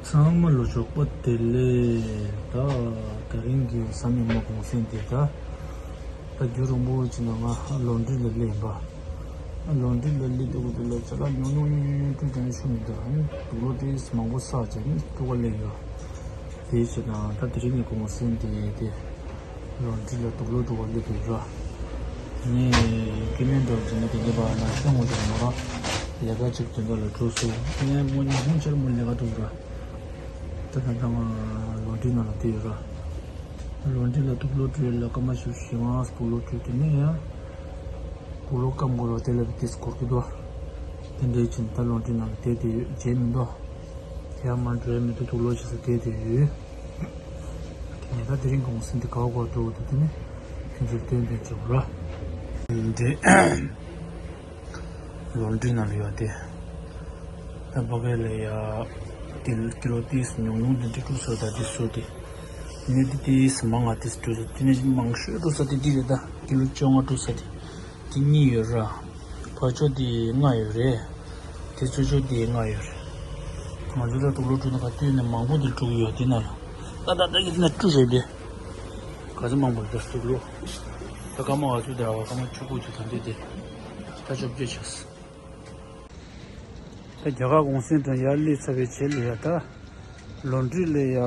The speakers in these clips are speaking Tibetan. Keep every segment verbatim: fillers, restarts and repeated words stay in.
ཚང་མ་ལ་ཇོ་བོ་བདེ་ལེགས། ད་དེ་རིང་གི་བསམ་ཡས་མའི་གུང་སེང་དེ་ད་ད་རྒྱུན་རིང་པོ་ཅིག་ནང་ང་ལོན་ཌི་ལ་སླེབས་ཡིན་པ། ལོན་ཌི་ལ་སླེབས་དུས་དེ་ལ་ཅ་ལག་ཉུང་ཉུང་ཉུང་ཉུང་སྤྲད་དེ་ནས་ཤུགས་མི་འདུག་ཨ་ནི་དུག་ལོག་དེ་མང་པོ་བསགས་བྱས་ནས་ཐུག་ག་སླེབས་ཡོད། དེའི་ཕྱིར་དང་ད་དེ་རིང་གི་གུང་སེང་དེ་དེ། ལོན་ཌི་ལ་དུག་ལོག་འགྲོ་བ་སླེབས་ཡོད་ར། ངས་སྐྱེ་དམན་འདྲ་བོ་ཅིག་ནི་དེ་གས་པ་ན་ཤོང་བ་ཅིག་མ་ར། ལས་ཀ་ཅིག་དོན་དག་ལ་འགྲོ་སོང་། ངས་དངོས་གནས་ཧོན་ཆེར་མོ་ལས་ཀ་འདུག་ར། ད་ད་ད་ང་ལོན་ཌི་ནང་ལ་བསྡད་ཡོད་ར། ལོན་ཌི་ལ་དུག་ལོག་འགྲོ་ཡ་ལ་སྐར་མ་བཞི་བཅུ་ཞེ་ལྔ་དུག་ལོག་འགྲོ་དུས་ནས་ཡང་། དུག་ལོག་སྐམ་དགོས་ར་དེ་ལ་བི་དེ་སྐོར་གི་འདུག་དེ་འདྲའི་ཕྱིན་ད་ལོན་ཌི་ནང་ལ་བསྡད་དེ་ཡོད་བྱས་མི་འདུག་དེ་ཡང་མ་འགྲོ་ཡ་མི་འདུག་དུག་ལོག་བྱས་ས་བསྡད་དེ་ཡོད། དེ་ནས་ད་དེ་རིང་གུང་སེང་འདི་ག་བ་ག་བ་འགྲོ་འདུག་དེ་ནས་ཕན་ཚུན་སྟོན་ཕན་ཚུན་ར། འདི་ལོན་ཌི་ནང་ལ་ཡོད་དེ། ད་ཕ་གི་ལ་ཡ་ཀི་ཀི་ལོ་ཏིས་ཉུང་ཉུང་དེ་འདྲ་དཀྲུག་ས་ད་དེ་སུ་དེ། དེ་ནས་དེ་ཏིས་མང་ང་ཏིས་དཀྲུག་ས་དེ་ནས་མང་ཤོས་དཀྲུག་ས་དེ་འདི་རེད། ད་ཀི་ལོ་བཅོ་ལྔ་དཀྲུག་ས་དེ། དེ་གཉིས་ཡོད་ར། ཕར་ཕྱོགས་དེ་ལྔ་ཡོད་རེད། དེ་ཚུར་ཕྱོགས་དེ་ལྔ་ཡོད་རེད། ང་ཚོ་ད་དུག་ལོག་འགྲོ་ན་ག་དུས་ནས་མང་པོ་དེ་དཀྲུག་ཡོད་དེ་ན་ལ། ད་ད་ད་ཡིན་ན་དཀྲུག་བྱས་དེ། ག་ཚོད་མང་པོ་རེད་ད་དུག་ལོག་ད་སྐར་མ་ང་ཚོ་དེ་ར་བ་སྐར་མ་བཅུ་དགུ་ཅིག་ཐམ་དེ་དེ། ད་བཅོ་བརྒྱད་ཆགས། ད་རྒྱ་གར་གུང་སེང་དང་ཡར་སླེབས་ཚར་བའི་རྗེས་ལ་ཡ་ད། ལོན་ཌི་ལ་ཡ་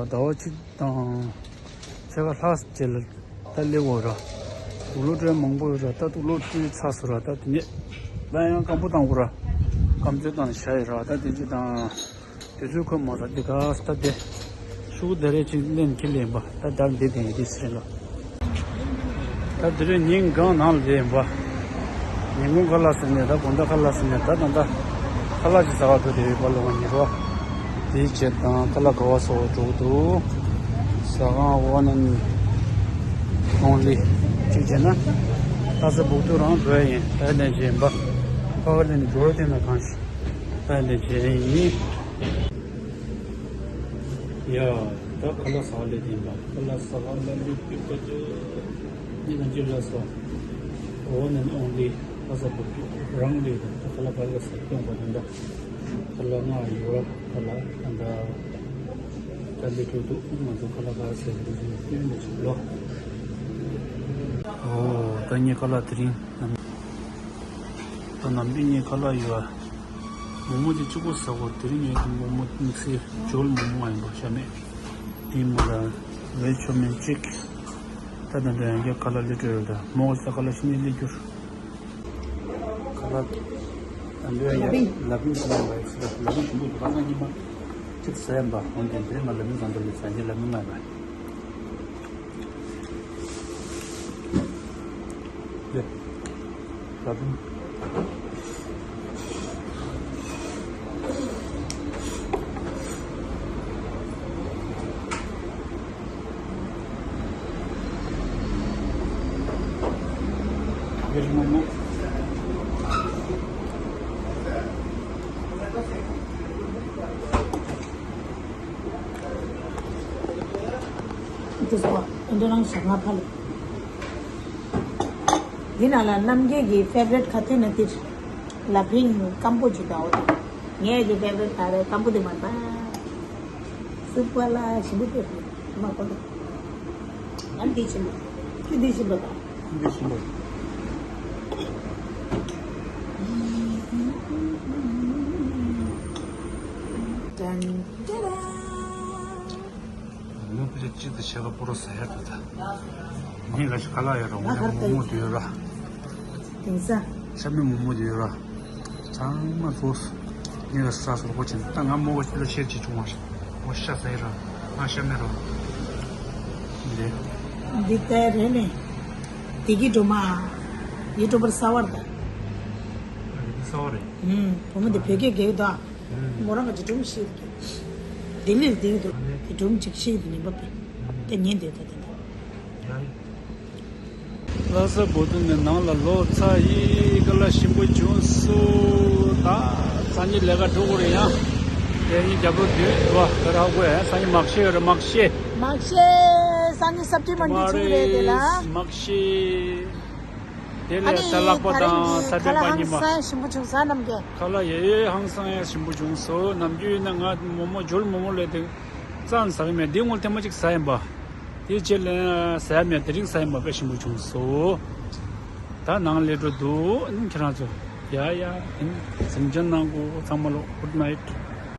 ཟླ་བ་གཅིག་དང་ཕྱེད་ཀ་ལྷག་རྗེས་ལ་ད་སླེབས་འོ་ར། དུག་ལོག་སྤྲོད་མང་པོ་ཡོད་ར། ད་དུག་ལོག་སྤྲོད་ཚར་སོང་ར། ད་དེ་ནས་ད་ཡང་སྐམ་པོ་བཏང་དགོས་ར། སྐམ་ཚོད་བཏང་བཞག་ཡོད་ར། ད་དེ་ཚོད་དང་དུས་ཚོད་འཁོར་མ་སོང་འདི་ག་ས་ད་དེ་ཤུགས་ད་རེ་ཅིག་ལེན་ཁྱི་ལེན་པ་ད་ད་འདི་དེ་ཡིན་དེ་ཟེར་ལ། ད་དེ་རིང་ཉིན་གང་ནང་ལ་བསྡད་ཡིན་པ། ཉིན་གུང་ཁ་ལག་ཟ་ནས་ད་དགོང་དག་ཁ་ལག་ཟ་ནས་ད་ད་ད་ཁ་ལག་ཅིག་ཟ་བར་འགྲོ་དེ་ཡོད་པ་ལོ་ང་ཉིན་རོ། དེའི་ཆེད་དང་ཁ་ལག་ག་བ་ཟ་བར་འགྲོ་གི་འདུག་ཟ་ཁང་one and only གཅིག་བྱས་ན་ལྷ་ས་སྦུག་ཏུ་རང་འགྲོ་ཡ་ཡིན། ད་ལན་བྱས་ཡིན་པ། ཕ་ག་ལ་ནི་འགྲོ་རོགས་བསྟན་ན་གང་ཞིག་ད་ལན་བྱས་ཡིན། ཡ། ད་ཁ་ལག་ཟ་ལེ་དེ་ཡིན་པ། ཁ་ལག་ཟ་ལ་ལ་ལུ་ཀྱུ་ཀ་ཏུ། ཉི་ན་ཅི་ལ་ཟ། one and only ལྷ་ས་སྦུག་ཏུ་རང་ལས་དང་ད་ཁ་ལག་ག་ལ་ཟ་སྟོན་པ་དང་འདྲ། ཁ་ལག་ང་ཡོད་ཁ་ལག་ད་ད་ད་ལས་འགྲོ་འདུག་ང་ཚོ་ཁ་ལག་ག་ཟ་འདུག་སྟོན་ནས་ཆུག་ལོ། ཨོ་ད་ངས་ཁ་ལག་དེ་རིང་ད་ནམ་རྒྱུན་ངས་ཁ་ལག་ཡོད། མོག་མོག་དེ་གཅིག་པོ་ཟ་གོ། དེ་རིང་ངས་དེ་མོག་མོག་དམིགས་བསལ་ཇོལ་མོག་མོག་ཡིན་པ་ཤ་མེད། དེ་མོ་ལ་ལོས་ཆོ་མེད་གཅིག་ད་ད་འདྲ་ཡང་བསྐྱར་ཁ་ལག་ལས་སྤྲོད་ཡོད། ད་མོག་ཟ་ཁ་ལག་ཤི་ནས་ལས་སྐྱུར། ཁ་ལག་ད་འདྲ་ཡང་ལ་ཕིང་ལ་ཕིང་ཟ་ཡིན་པ་ཡིན་ཟེར། ལ་ཕིང་ཞིམ་པོ་འདུག་ཁ་སང་ཉི་མ་གཅིག་ཟ་ཡིན་པ། འོན་ཏེ་དེ་རིང་ང་ལ་ཕིང་ཟ་འདོད་ལས་ཟ་ཡིན། ལ་ཕིང་མ་ཡིན་པ། འདི་ནང་ལ་རྣམ་རྒྱལ་གྱི་ཕེ་ཝ་རིཊ་ག་དེ་ན་དེ་ལ་ཕིང་སྐམ་པོ་ཅིག་དང་འོ། ངའི་གི་ཕེ་ཝ་རིཊ་ག་རེ་སྐམ་པོ་དེ་མ་པ། སུ་པ་ལ་ཞིམ་པོ་དེ་མ་གོ་ད། ཨ་འདི་ཞིམ་པོ། ཁྱོད་འདི་ཞིམ་པོ་དང་། འདི་ཞིམ་པོ། ཏན་ཏན། ངས་ཕལ་ཆེར་གཅིག་དང་ཕྱེད་ཀ་སྤོ་རོ་ཟ་ཡ་འདུག་ད། ངས་ག་ཞིག་ཁ་ལག་ཡོད་ར། འོ་ན་མོག་མོག་དེ་ཡོད་ར། དེང་སང་། ཤ་མེད་མོག་མོག་དེ་ཡོད་ར། ཚང་མ་ཚོ། ངས་ག་ཟ་སོར་གོ་ཆེན་ད་ང་མོག་ག་ལོ་ཤེར་གྱིས་བྱུང་བ་ཞིག་འོ་ཤ་ཟ་ཡི་ར། ང་ཤ་མེད་ར། འདི། འདི་ལྟར་རེད་ནས། དེ་གི་སྒྲོལ་མ། ཡི་སྒྲོལ་པར་གསར་བར་ད། འདི་གསར་བ་རེད། ཨུམ། བུ་མོ་འདི་བོད་སྐད་རྒྱག་ད། མོ་རང་ག་ཅི་སྒྲུང་ཤེས་ཀྱི། ལྡི་ལིར་བསྡད་འདུག་དེ་སྒྲུང་གཅིག་ཤེས་ཀྱི་ཉན་པ་པས། དེ་ཉན་འདོད་ད་དེ་འདྲ། ལྷ་ས་བོད་དོན་ནས་ནང་ལ་ལོག་ཚར་ཡི། ཁ་ལག་ཞིམ་པོ་བྱུང་སོང་། ད་སང་ཉིན་ལས་ཀ་འགྲོ་དགོས་རེད་ཡ། དེ་ཡིན་རྒྱབ་རོགས་དུས་འདུག་བ་ད་རག་དགོས་ཡ། སང་ཉིན་མག་ཤེས་ཡོད་རེད། མག་ཤེས། མག་ཤེས། སང་ཉིན་སབ་ཏི་མན་ཌི་ཆུ་རེད་དེ་ལ། མག་ཤེས། དེ་ལས་ད་ལག་པ་དང་ས་པན་པ་གཉིས་མ། ཁ་ལག་ཧང་སང་ཞིམ་པོ་བྱུང་ཟ་རྣམས་ཀྱིས། ཁ་ལག་ཡེ་ཧང་སང་ཡ་ཞིམ་པོ་བྱུང་སོང་། ནམ་རྒྱུན་ཡིན་ན་ང་མོག་མོག་འཇོལ་མོག་མོག་ལས་དེ་རྩ་ཟ་གི་མེད། འདི་སྔོན་ཐེངས་མ་གཅིག་ཟ་ཡིན་པ། དེ་རྗེས་ལ་ཟ་ཡ་མེད། དེ་རིང་ཟ་ཡིན་པ་དཔེ་ཞིམ་པོ་བྱུང་སོང་། ད་ནང་ལས་འགྲོ་འདུག་ཨ་ནི་ཁྱེད་རང་ཚོ་ཡ་ཡ་ཨ་ནི་གཟིམ་ཆུང་གནང་དགོས། ཚང་མ་ལོ་good night།